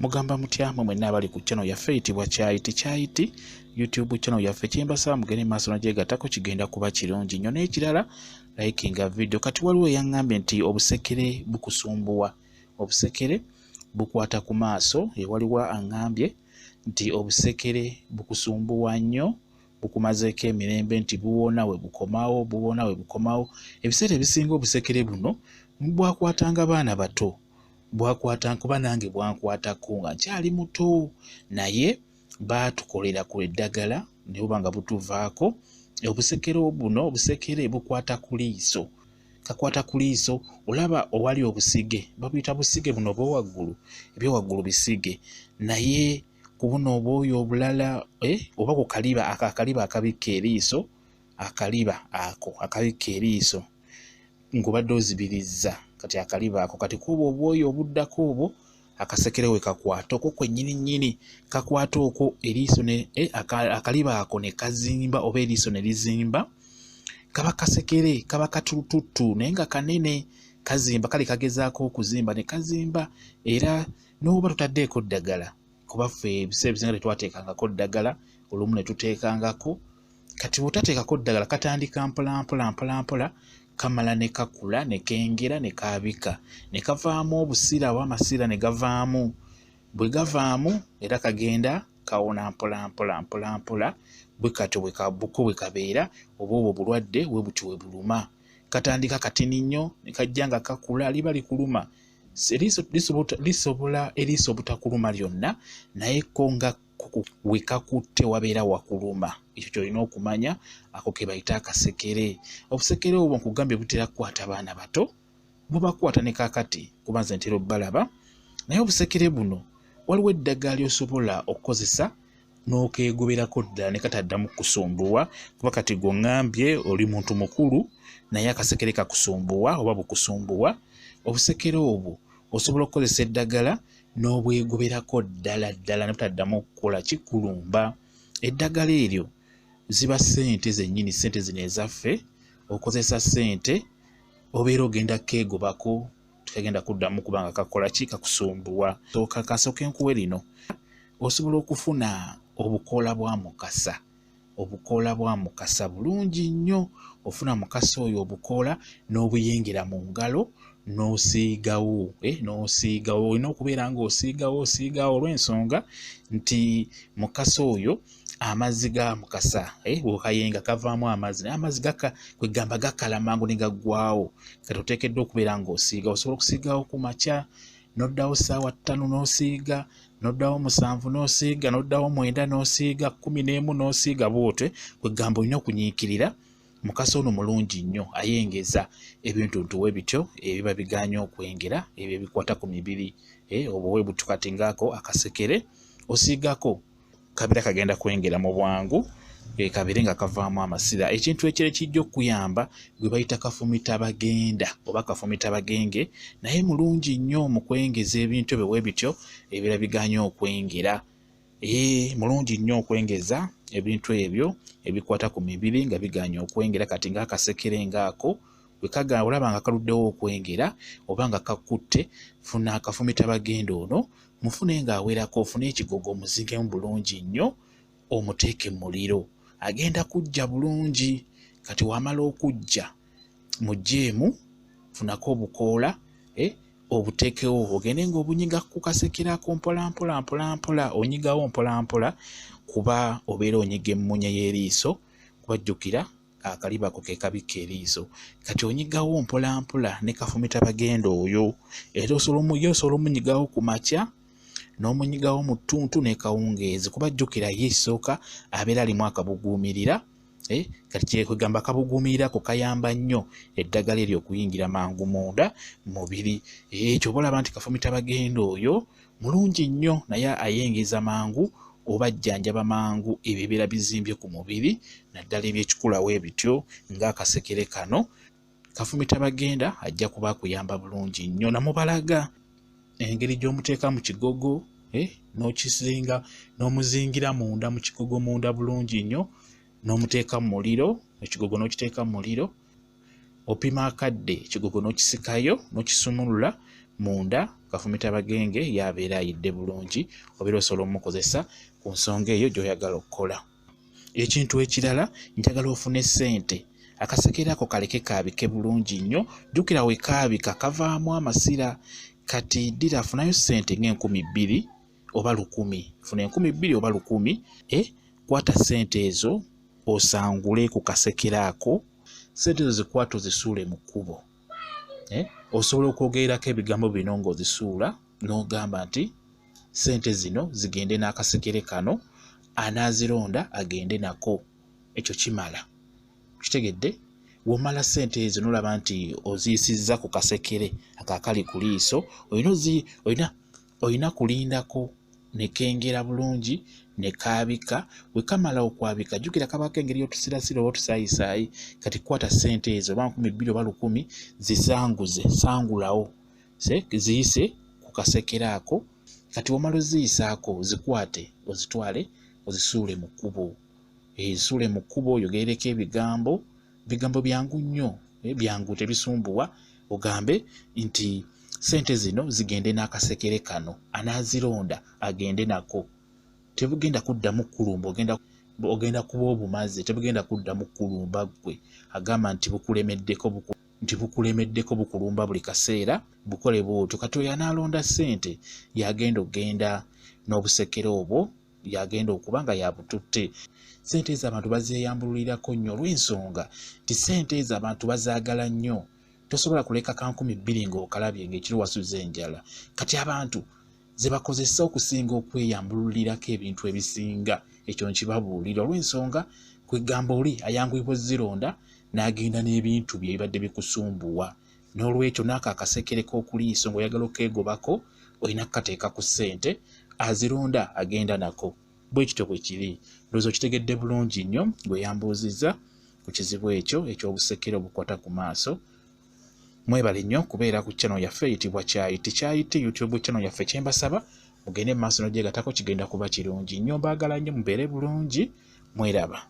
Mugamba mutya mwe mwenna abali ku channel yaffe eyitibwa Kyayiti Kyayiti YouTube channel yaffe, kyembasaba mugende maaso nogyegattako, kigenda kuba kirungi nnyo. N'ekirala, likinga video. Kati waliwo eyaŋŋambye nti obusekere bukusumbuwa, obusekere bukwata ku maaso. Waliwo aŋŋambye nti obusekere bukusumbuwa nnyo, bukumazeeko emirembe, nti buwona we bukomawo, buwona we bukomawo. Ebiseera ebisinga obusekere buno bwakwatanga baana bato, bwakwata kuba nange bwankwatako nga nkyali muto, naye baatukolera ku eddagala ne buba nga butuvaako. Obusekere buno, obusekere bukwata ku liiso, kakwata ku liiso. Olaba owali obusige, babuyita busige buno obwowaggulu, ebyowaggulu bisige, naye ku buno obwoyo obulala oba ku kaliba ako, akaliba akabikka eriiso, akaliba ako akabikka eriiso ng'obadde ozibirizza, kati akaliba ako, kati kuba obwoyo obuddako obwo akasekere we kakwata okwo kwennyini nnyini, kakwata okwo eriiso ne akaliba ako ne kazimba oba eriiso ne lizimba. Kaba kasekere, kaba katulututtu naye nga kanene, kazimba, kale kagezaako okuzimba ne kazimba. Era n'oba totaddeeko ddagala, kuba ffe ebiseera ebisinga tetwateekangako ddagala, olumu ne tuteekangako. Kati bw'otateekako ddagala, katandika mpola mpola mpola mpola, kamala ne kakula ne kengera ne kaabika ne kavaamu obusira oba amasira ne gavaamu. Bwe gavaamu era kagenda kawona mpola mpola mpola mpola, bwe katyo buko bwe kabeera, oba obwo obulwadde bwe butyo bwe buluma. Katandika katini nnyo ne kajja nga kakula, liba likuluma eriiso, lisobola eriiso obutakuluma lyonna, naye ko nga we kakutte wabeera wakuluma. Ekyo ky'olina okumanya, ako ke bayita akasekere. Obusekere obwo nkugambye butera kukwata baana bato, bubakwata ne kaakati kuba nze ntera obbalaba. Naye obusekere buno waliwo eddagala ly'osobola okukozesa n'okeegoberako ddala ne kataddamu kukusumbuwa, kuba kati gwe oŋŋambye oli muntu mukulu naye akasekere kakusumbuwa oba bukusumbuwa. Obusekere obwo osobola okukozesa eddagala n'obwegoberako ddala ddala ne butaddamu kukola kikulumba. Eddagala eryo ziba ssente zennyini, ssente zino ezaffe. Okozesa ssente, obeera ogenda keegobako, tekagenda kuddamu kubanga kakola ki, kakusumbuwa. Kasooke nkuwe lino. Osobola okufuna obukoola bwa mukasa, obukoola bwa mukasa bulungi nnyo. Ofuna mukasa oyo obukoola n'obuyingira mu ngalo n'osiigawo, n'osiigawo. Olina okubeera ng'osiigawo, osiigawo olw'ensonga nti mukasa oyo, amazzi ga mukasa bw'okayenga kavaamu amazzi, naye amazzi kwegamba gakala mangu ne gaggwawo. Kati oteekeddwa okubeera ng'osiiga. Osobola okusiigawo ku makya, n'oddawo ssaawa 5 n'osiiga, n'oddawo 7 n'osiiga, n'oddawo 9 n'osiiga, 11 n'osiiga, bw'otyo. Kwegamba olina okunyiikirira. Mukasa ono mulungi nnyo, ayengeza ebintu ntuwe bityo ebiba bigaanye okwengera, ebyo ebikwata ku mibiri, obwo bwe butyo. Kati ngaako akasekere osiigako, kabeera kagenda kwengera mu bwangu, kabeere nga kavaamu amasira. Ekintu ekirala ekijja okukuyamba gwe bayita kafumita bagenda oba kafumita bagenge, naye mulungi nnyo mu kwengeza ebintu ebyo bwe bityo ebiba bigaanye okwengera. Mulungi nnyo okwengeza ebintu ebyo ebikwata ku mibiri nga bigaanye okwengera. Kati ng'akasekere ngaako bwe olaba nga kaluddewo okwengera oba nga kakutte, funa akafumita bagenda ono, mufune ng'awerako, ofune ekigogo omuzingemu bulungi nnyo, omuteeke mu muliro, agenda kujja bulungi. Kati wamala okujja, muggyeemu, funako obukoola, obuteekewo, ogende ng'obunyiga ku kasekere ako mpola mpola mpola mpola, onyigawo mpola mpola, kuba obeera onyiga emmunye y'eriiso, kuba jjukira akaliba ako ke kabikka eriiso. Kati onyigawo mpola mpola ne kafumita bagenda oyo, era osobola omunyigawo ku makya n'omunyigawo mu ttuntu ne kawungeezi, kuba jjukira ye esooka abeera alimu akabuguumirira. Kati kyekwegamba akabuguumirira ako kayamba nnyo eddagala eryo okuyingira mangu munda mubiri. Ekyo oba olaba nti kafumita bagenda oyo mulungi nnyo, naye ayengeza mangu oba ajjanjaba mangu ebyo ebibeera bizimbye ku mubiri, naddala ebyekikulawo ebityo ng'akasekere kano. Kafumita bagenda ajja kuba akuyamba bulungi nnyo. Namubalaga engeri gy'omuteeka mu kigogo, n'okizinga, n'omuzingira munda mu kigogo munda bulungi nnyo, n'omuteeka mu muliro, ekigogo n'okiteeka mu muliro, opima akadde, ekigogo n'okisikayo, n'okisumulula munda. Kafumita bagenge yabeera ayidde bulungi, obeera osobola omukozesa ku nsonga eyo gy'oyagala okukola. Ekintu ekirala, njagala ofune ssente. Akasekere ako kaleke kaabike bulungi nnyo. Jjukira we kaabika kavaamu amasira. Kati ddira funayo ssente ng'enkumibiri oba 1000, funa 2000 oba 1000, kwata ssente ezo osangule ku kasekere ako. Ssente ezo zikwate ozisuule mu kkubo. Osobola okwogererako ebigambo bino ng'ozisuula n'ogamba nti ssente zino zigende n'akasekere kano, anaazironda agende nako. Ekyo kimala. Kitegedde? Womala ssente ezo n'olaba nti oziyisizza ku kasekere akakali ku liiso, olina kulindako ne kengera bulungi ne kaabika. We kamala okwabika, jjukira kabaako engeri y'otusirasira oba otusaayisaayi. Kati kwata ssente ezo oba 2000 oba 1000, zisanguze, sangulawo, ziyise ku kasekere ako. Kati womala oziyisaako, zikwate ozitwale ozisuule mu kkubo. Zisuule mu kkubo, oyogerereko ebigambo, bigambo byangu nnyo, byangu tebisumbuwa. Ogambe nti ssente zino zigende n'akasekere kano, anaazironda agende nako. Tebugenda kuddamu kulumba, ogenda kuba obumaze, tebugenda kuddamu kulumba ggwe agamba nti bukulemeddeko bukulumba buli kaseera, bukole bw'otyo. Kati oyo anaalonda ssente yagenda okugenda n'obusekere obwo, yagenda okuba nga yabututte. Ssente ezo abantu bazeeyambululirako nnyo olw'ensonga nti ssente ezo abantu bazaagala nnyo. Tosobola kuleka ka 2000 ng'okalabye ng'ekiro wasuze enjala. Kati abantu ze bakozesa okusinga okweyambululirako ebintu ebisinga, ekyo nkibabuulira olw'ensonga kwegamba oli ayanguyibwa ozironda n'agenda n'ebintu bye ebibadde bikusumbuwa. N'olwekyo n'ako akasekere k'okuliiso ng'oyagala okeegobako, olina kukateeka ku ssente, azironda agenda nako. Bwe kityo bwe kiri. Ndowooza okitegedde bulungi nnyo gwe yambuuzizza ku kizibu ekyo eky'obusekere obukwata ku maaso. Mwebale nnyo kubeera ku channel yaffe eyitibwa Kyayiti Kyayiti YouTube channel yaffe. Kye mbasaba mugende mu maaso n'ogyegattako, kigenda kuba kirungi nnyo. Mbaagala nnyo, mubeere bulungi, mweraba.